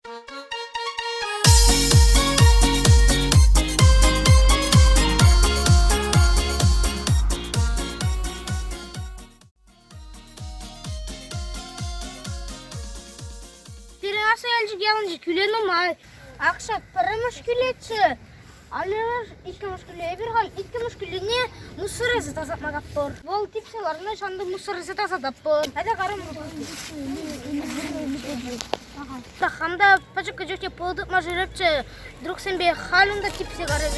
Пирӗн Аслӑ Елчӗк ялӗнче кӳлӗ нумай. Ак ҫак пӗрремӗш кӳлеччӗ. Аллераш иккӗмӗш кӳлӗ. Эпир халь иккӗмӗш кӳлӗне мусорӗсӗ тасатма каппӑр. Вӑл типсе ларнӑ, ҫантӑк мусорӗсӗ тасатаппӑр. Атя карӑм. Хам та пӗчӗккӗ чухне пыл тытма ҫӳрепчӗ. Другсемпе халь унта типсе карӗҫ.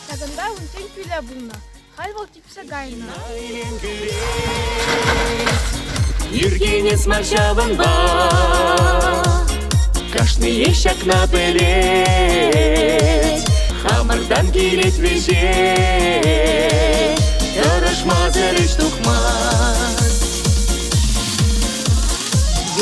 Ҫакӑнта унччен кӳлӗ пулнӑ. Халь вӑл типсе кайнӑ. Ӳркенес мар ҫавӑнпа Кашниех ҫакна пӗлет Хамӑртан килет вӗҫет Тӑрӑшмасӑр ӗҫ тухмасть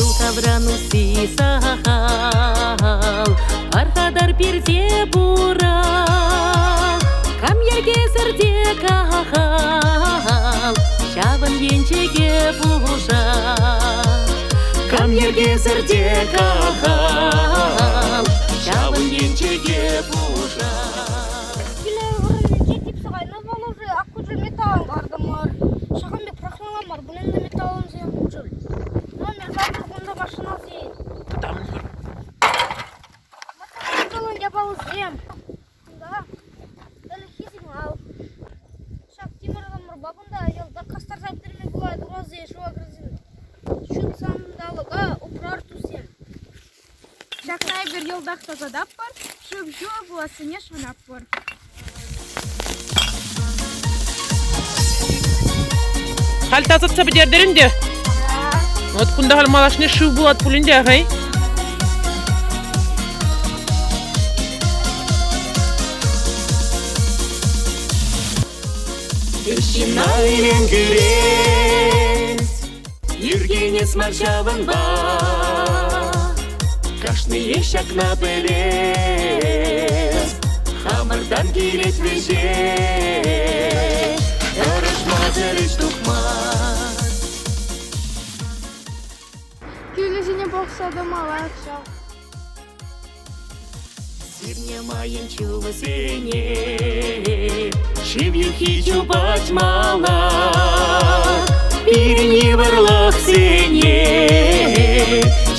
Юлтавран усси сахал, пархатар пирте пурах. Кам йӗркесӗр те кахал, ҫавӑн енчӗке пушах. Кам йӗркесӗр те кахал, ҫавӑн енчӗке пушах. Киле вырӑнӗнче типсе кайнӑ вӑл уже ак металлӑн картӑмӑр. Ҫакӑн пек пӑрахмалла мар, бунӑн та металлӑнсем чуль. Номер завтра кунта машинасен. Мотоциклӑн япалисем. Кунта ӗлӗкхи сигнал. Ҫак тимӗр-тӑмӑрпа кунта йӑлтах кастарса пӗтерме пулать урасем шыва кӗрсен. Ҫут ҫанталӑка упрар туссем. Ҫакна эпир йӑлтах тасататпӑр, шыв ҫулӗ пулассине шанатпӑр. Халь тасатса пӗтертӗр ӗнтӗ. Вот кунта халь малашне шыв пулать пулин те, ахай. Ҫынна илем кӳрет, Ӳркенес мар ҫавӑнпа. Кашниех ҫакна пӗлет, Хамӑртан килет вӗҫет, Тӑрӑшмасӑр ӗҫ тухмасть. Кӳлӗсене пӑхса тӑмаллах ҫав. Сирне майӑн чулсене Шыв юххи чупать мала. Пирӗн йывӑрлӑхсене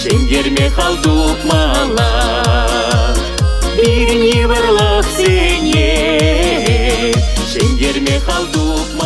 Ҫӗнтерме хал тупмалла. Пирӗн йывӑрлӑхсене Ҫӗнтерме хал тупмалла.